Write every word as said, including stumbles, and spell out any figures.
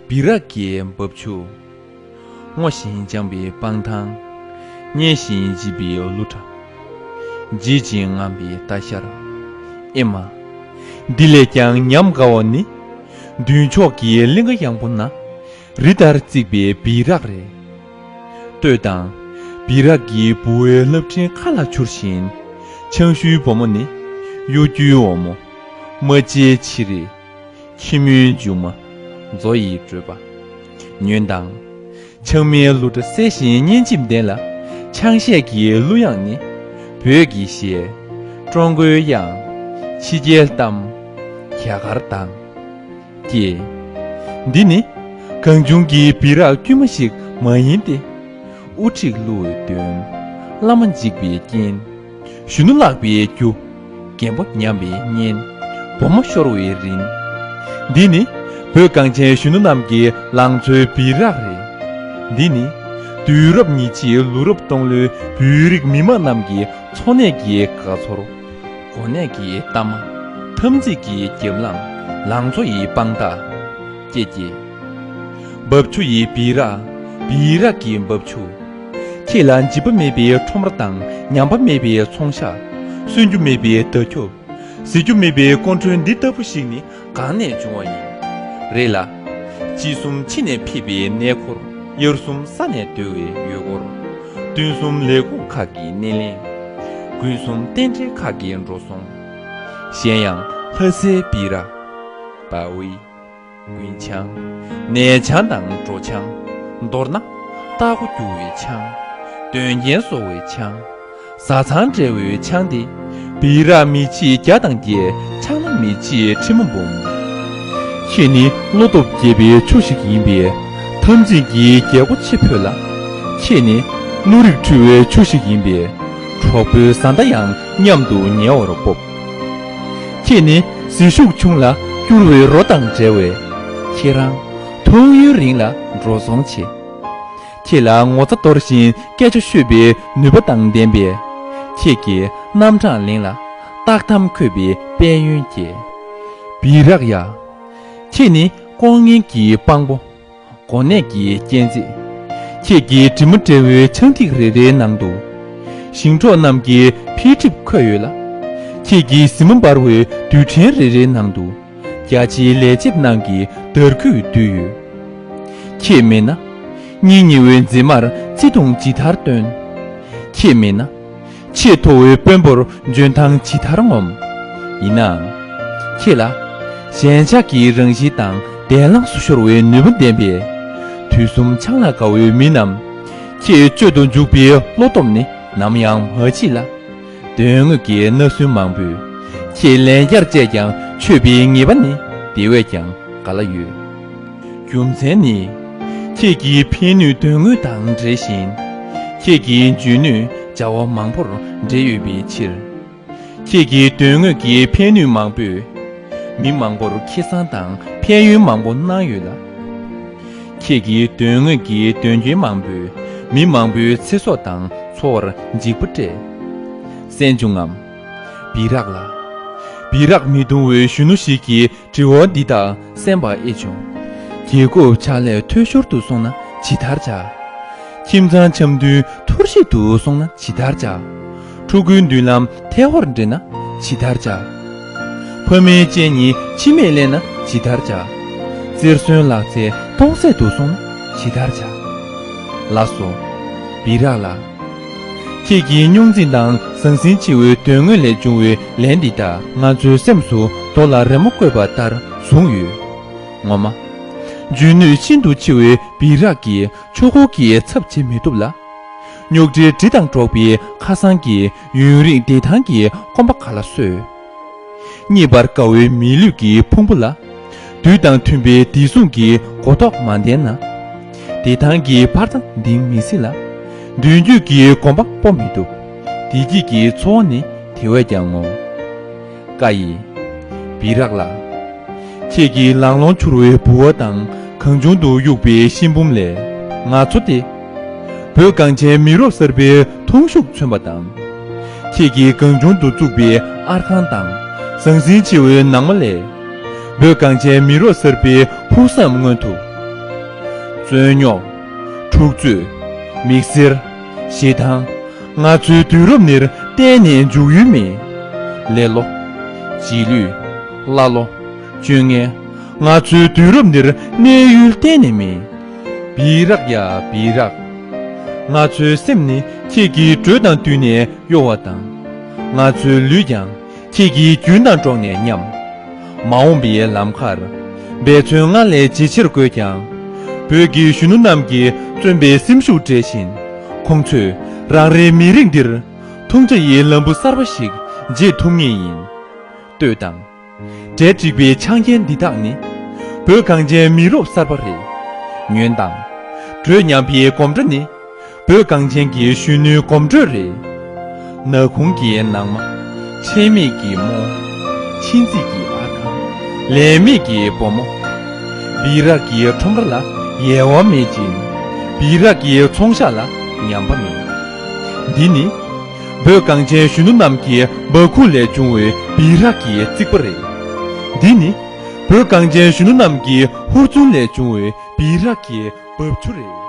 བི་རག་གི་འབབ་ཆུ། སྔོ་ཞིང་ལྗང་བའི་སྤང་ཐང་། མཉེན་ཞིང་ལྗིད་པའི་གླུ་སྒྲ། བརྗིད་ཅིང་ངང་པའི་རྟ་ཤར། ཨེ་མ། འདི་ལས་ཀྱང་ཉམས་དགའ་བ་ནི། མདུན་ཕྱོགས་ཀྱི་གླིང་ག་ཡངས་པོ་ན། རི་ལྟར་བརྩིགས་པའི་བི་རག་རེད། ལྟོས་དང་། བི་རག་གི་ལྦུ་བའི་རླབས་ཕྲེང་མཁའ་ལ་འཕྱུར་བཞིན། ཆང་ཤུའི་བུ་མོ་ནི། གཡོ་སྒྱུའི་འོ་མོ། རྨ་བྱའི་མཆིལ་རས། ཁྱི་མོའི་མཇུག་མ། མཛོ་ཡི་བྲོད་པ། ཉོན་དང་། ཆང་མའི་གླུ་སྒྲ་གསལ་ཞིང་སྙན་འཇེབས་ལྡན་ལ། ཆང་གཞས་ཀྱི་གླུ་དབྱངས་ནི། བོད་ཀྱི་གཞས། ཀྲུང་གོའི་དབྱངས། ཕྱི་རྒྱལ་གཏམ། རྒྱ་གར་གདངས། ཀྱེ། འདི་ནི། གང་བྱུང་གི་བི་རག་དཀྱུས་མ་ཞིག་མ་ཡིན་ཏེ། དབུ་ཁྲིད་གླུ་འོད་འདོན། བླ་མ་འཇིགས་པའི་རྐྱེན། གཞོན་ནུ་བརླག་པའི་རྒྱུ། རྒན་པོ་ཉམས་པའི་གཉེན། བུ་མོ་ཤོར་བའི་རིན། འདི་ནི། བོད་གངས་ཅན་གཞོན་ནུ་རྣམས་ཀྱི་ལང་ཚོའི་བི་རག་རེད། འདི་ནི། དུས་རབས་ཉི་ཤུའི་ལོ་རབས་སྟོང་ལོའི་བོད་རིགས་མི་དམངས་རྣམས་ཀྱི་འཚོ་གནས་ཀྱི་དགའ་ཚོར། གོ་གནས་ཀྱི་གཏའ་མ། འཐབ་འཛིང་གི་རྒྱབ་ལངས། ལང་ཚོ་ཡི་དཔང་རྟགས། ཀྱེ་ཀྱེ། འབབ་ཆུ་ཡི་བི་རག་བི་རག་གི་འབབ་ཆུ། ཁྱེད་ལ་འཇིགས་པ་མེད་པའི་ཁྲོམ་ར་དང་ཉམས་པ་མེད་པའི་ཚོང་ཤག་སུན་རྒྱུ་མེད་པའི་བརྡ་ཁྱབ། ཟི་རྒྱུ་མེད་པའི་སྐོར་འཕྲོས་འདི་ལྟ་བུ་ཞིག་ནི་གང་ནས་བྱུང་བ་ཡིན། རེད་ལ། དཔྱིད་གསུམ་ཕྱི་ནས་ཕེབས་པའི་གནས་སྐོར། དབྱར་གསུམ་ས་ནས་བརྡོལ་བའི་ཡུལ་སྐོར། སྟོན་གསུམ་ལས་ཁུངས་ཁག་གི་སྣེ་ལེན། དགུན་གསུམ་རྟེན་འབྲེལ་ཁག་གི་འགྲོ་སོང་། གཞན་ཡང་ལྷ་སའི་བི་རག་བ་འི། དགུན་ཆང་། ནས་ཆང་དང་དྲོ་ཆང་། མདོར་ན། རྟ་སྒོ་རྒྱུ་བའི་ཆང་། དོན་རྐྱེན་བཟོ་བའི་ཆང་། བཟའ་ཚང་འབྲེལ་བའི་ཆང་སྟེ། བི་རག་མི་ཕྱེད་རྒྱ་དང་བརྒྱད། ཆང་ལ་མི་ཕྱེད་ཁྲི་མོ་འབུམ། ཁྱེད་ནི་བློ་སྟོབས་རྒྱས་པའི་ཆུ་ཞིག་ཡིན་པས། འཐབ་འཛིང་གི་རྒྱལ་སྒོ་ཕྱེ་ཕོད་ལ། ཁྱེད་ནི་བློ་རིག་འཁྲུལ་བའི་ཆུ་ཞིག་ཡིན་པས། གྲོགས་པོའི་བཟའ་ཟླ་ཡང་མཉམ་དུ་ཉེ་བར་སྤོབས། ཁྱེད་ནི་ཟིལ་ཤུགས་ཆུང་ལ་སྐྱུར་བའི་རོ་དང་འདྲ་བས། ཁྱེད་རང་མཐོང་ཡུན་རིང་ལ་འགྲོ་སོང་ཆེ། ཁྱེད་ལ་ངོ་ཚ་གཏོར་བཞིན་སྐད་ཆ་ཤོད་པའི་ནུས་པ་དང་ལྡན་པས། ཁྱེད་ཀྱི་རྣམ་གྲངས་གླིང་ལ་རྟགས་ཐམ་འཁོད་པའི་དཔལ་ཡོན་སྐྱེས། བི་རག་ཡ། ཁྱེད་ནི་ལྐོག་རྔན་གྱི་དཔང་པོ། གོ་གནས་ཀྱི་སྤྱན་གཟིགས། ཁྱེད་ཀྱི་གྲིབ་མ་བྲལ་བའི་ཆང་ཐིགས་རེ་རེའི་ནང་དུ། ཞིང་འབྲོག་རྣམས་ཀྱི་འཕེལ་འགྲིབ་འཁོད་ཡོད་ལ། ཁྱེད་ཀྱི་གཟི་མ་འབར་བའི་རྡུལ་ཕྲན་རེ་རེའི་ནང་དུ། རྒྱ་ཆེའི་ལས་བྱེད་རྣམས་ཀྱི་དར་སྐུད་བསྡུས་ཡོད། ཁྱེད་མེད་ན། སྙིང་ཉེ་བའི་མཛེས་མར་བརྩེ་དུང་ཇི་ལྟར་སྟོན། ཁྱེད་མེད་ན། ཆེས་མཐོ་བའི་དཔོན་པོར་འཇོན་ཐང་ཇི་ལྟར་ངོམ། ཡིན་ནའང་། ཁྱེད་ལ། ཞེན་ཆགས་ཀྱི་རང་བཞིན་དང་གདན་ལངས་སུ་ཤོར་བའི་ནུས་པ་ལྡན་པས། དུས་གསུམ་ཆང་ལ་དགའ་བའི་མི་རྣམས། ཁྱེད་སྤྱོད་དུ་འཇུག་པའི་བློ་སྟོབས་ནི་ནམ་ཡང་མ་བརྗེད་ལ། དོན་དངོས་ཀྱི་མནའ་ཟུན་མང་པོས། ཁྱེད་ལན་བརྒྱར་སྤྱད་ཀྱང་ཆོད་པའི་ངེས་པ་ནི་དེ་བས་ཀྱང་ག་ལ་ཡོད། རྒྱུ་མཚན་ནི། ཁྱེད་ཀྱི་ཕན་ནུས་དོན་དངོས་དང་འབྲེལ་ཞིང་། ཁྱེད་ཀྱི་འཇོན་ནུས་བྱ་བ་མང་པོར་འབྲེལ་ཡོད་པའི་ཕྱིར། ཁྱེད་ཀྱི་དོན་དངོས་ཀྱི་ཕན་ནུས་མང་པོས། མི་མང་པོར་ཁེ་བཟང་དང་ཕན་ཡོན་མང་པོ་གནང་ཡོད་ལ། ཁྱེད་ཀྱི་དོན་དངོས་ཀྱི་དོན་རྐྱེན་མང་པོས། མི་མང་པོའི་ཚེ་སྲོག་དང་འཚོ་བར་འཇིགས་པ་སྤྲད། གསན་བྱུང་ངམ། བི་རག་ལ། བི་རག་མི་གདུང་བའི་གཞོན་ནུ་ཞིག་གིས་དྲི་བ་འདི་དག་གསན་པ་ཨེ་བྱུང་། རྒྱལ་ཁབ་ཕྱག་ལས་འཐུས་ཤོར་དུ་སོང་ན་ཇི་ལྟར་བྱ། ཁྱིམ་ཚང་འཆམ་མཐུན་འཐོར་ཞིག་ཏུ་སོང་ན་ཇི་ལྟར་བྱ། ཕྲུ་གུའི་མདུན་ལམ་ཐལ་བར་འགྲིལ་ན་ཇི་ལྟར་བྱ། ཕ་མའི་སྤྱན་གཉིས་མཆི་མས་བརླན་ན་ཇི་ལྟར་བྱ། རྩེར་སོན་ལག་རྩེས་སྟོང་ཟད་དུ་སོང་ན་ཇི་ལྟར་བྱ། ལགས་སོ། བི་རག་ལགས། ཁྱེད་ཀྱི་རྙོག་འཛིང་དང་ཟང་ཟིང་ཆེ་བའི་དོན་དངོས་ལས་བྱུང་བའི་ལན་འདི་དག་ང་ཚོའི་སེམས་སུ་རྡོ་ལ་རི་མོ་བརྐོས་པ་ལྟར་བཟུང་ཡོད། ངོ་མ། འཇོན་ནུས་ཤིན་ཏུ་ཆེ་བའི་བི་རག་གིས་ཆོས་འཁོར་གྱི་ཚབ་བྱེད་མི་ཐུབ་ལ། རྙོག་དྲའི་དྲི་དང་འགྲོགས་པའི་ཁ་སང་གི་ཡུན་རིང་བདེ་ཐང་གི་སྐོམ་པ་ག་ལ་གསོས། རྙེད་པར་དཀའ་བའི་མི་ལུས་ཀྱི་ཕུང་པོ་ལ། དུས་དང་མཐུན་པའི་བདེ་སྲུང་གི་གོ་རྟོགས་མ་ལྡན་ན། བདེ་ཐང་གི་འཕར་རྩ་འདིང་མི་སྲིད་ལ། མདུན་སྐྱོད་ཀྱི་གོམ་པ་སྤོ་མི་ཐུབ། བདེ་སྐྱིད་ཀྱི་འཚོ་བ་ནི་དེ་བས་ཀྱང་ངོ་། ཀ་ཡི། བི་རག་ལགས། ཁྱེད་ཀྱི་ལང་ལོང་འཕྱུར་བའི་ལྦུ་བ་དང་གང་བྱུང་དུ་གཡུགས་པའི་ཤིང་བུམ་ལས། ང་ཚོ་སྟེ། བོད་གངས་ཅན་མི་རབས་གསར་པའི་མཐོང་ཤུགས་མཚོན་པ་དང་། ཁྱེད་ཀྱིས་གང་བྱུང་དུ་བཙུགས་པའི་ཨར་ཁང་དང་ཟང་ཟིང་ཆེ་བའི་ནང་མ་ལས། བོད་གངས་ཅན་མི་རབས་གསར་པའི་ཕུགས་བསམ་མངོན་ཐུབ། རྩོད་རྙོག་འཁྲུག་རྩོད། མིག་སེར། ཞེ་སྡང་། ང་ཚོའི་དུས་རབས་འདིར་གཏན་ནས་འཇུག་ཡུལ་མེད། ལེ་ལོ། རྗེས་ལུས། ཀླ་ཀློ། སྤྱོད་ངན། ང་ཚོའི་དུས་རབས་འདིར་གནས་ཡུལ་གཏན་ནས་མེད། བི་རག་ཡ་བི་རག་ང་ཚོའི་སེམས་ནི་ཁྱེད་ཀྱི་འགྲོས་དང་བསྟུན་ནས་གཡོ་བ་དང་། ང་ཚོའི་ལུས་ཀྱང་ཁྱེད་ཀྱི་རྒྱུན་དང་འགྲོགས་ནས་ཉམས། མ་འོངས་པའི་ལམ་ཁར། འབད་བརྩོན་སྔར་ལས་ཇེ་ཆེར་བཀོད་ཀྱང་། བོད་ཀྱི་གཞོན་ནུ་རྣམས་ཀྱིས་བརྩོན་པའི་སེམས་ཤུགས་འབྲས་བཞིན། ཁོང་ཚོས་རང་རེའི་མི་རིགས་འདིར། མཐོང་ཆ་ཡི་ལམ་བུ་གསར་པ་ཞིག་འབྱེད་ཐུབ་ངེས་ཡིན། ལྟོས་དང་། གྲལ་འགྲིག་པའི་ཆག་རྐྱེན་འདི་དག་ནི། བོད་གངས་ཅན་མི་རབས་གསར་པ་རེད། ཉོན་དང་། འགྲོས་ཉམས་པའི་གོམ་སྒྲ་ནི། བོད་གངས་ཅན་གྱི་གཞོན་ནུའི་གོམ་བགྲོད་རེད། ནག་ཁུང་གི་ནང་མ། ཆད་མེད་ཀྱི་རྨོ། མཆིན་ཚིག་གི་ཨར་ཁང་། ལས་མེད་ཀྱི་བུ་མོ། བི་རག་གི་ཁྲོམ་ར་ལ་ཡལ་བ་མེད་ཅིང་། བི་རག་གི་ཚོང་ཤག་ལ་ཉམས་པ་མེད། འདི་ནི། བོད་གངས་ཅན་གཞོན་ནུ་རྣམས་ཀྱི་འབག་ཁུག་ལས་བྱུང་བའི་བི་རག་གི་རྩིག་པ་རེད། འདི་ནི། བོད་གངས་ཅན་གཞོན་ནུ་རྣམས་ཀྱི་ཧུར་བརྩོན་ལས་བྱུང་བའི་བི་རག་གི་རྦབ་ཆུ་རེད།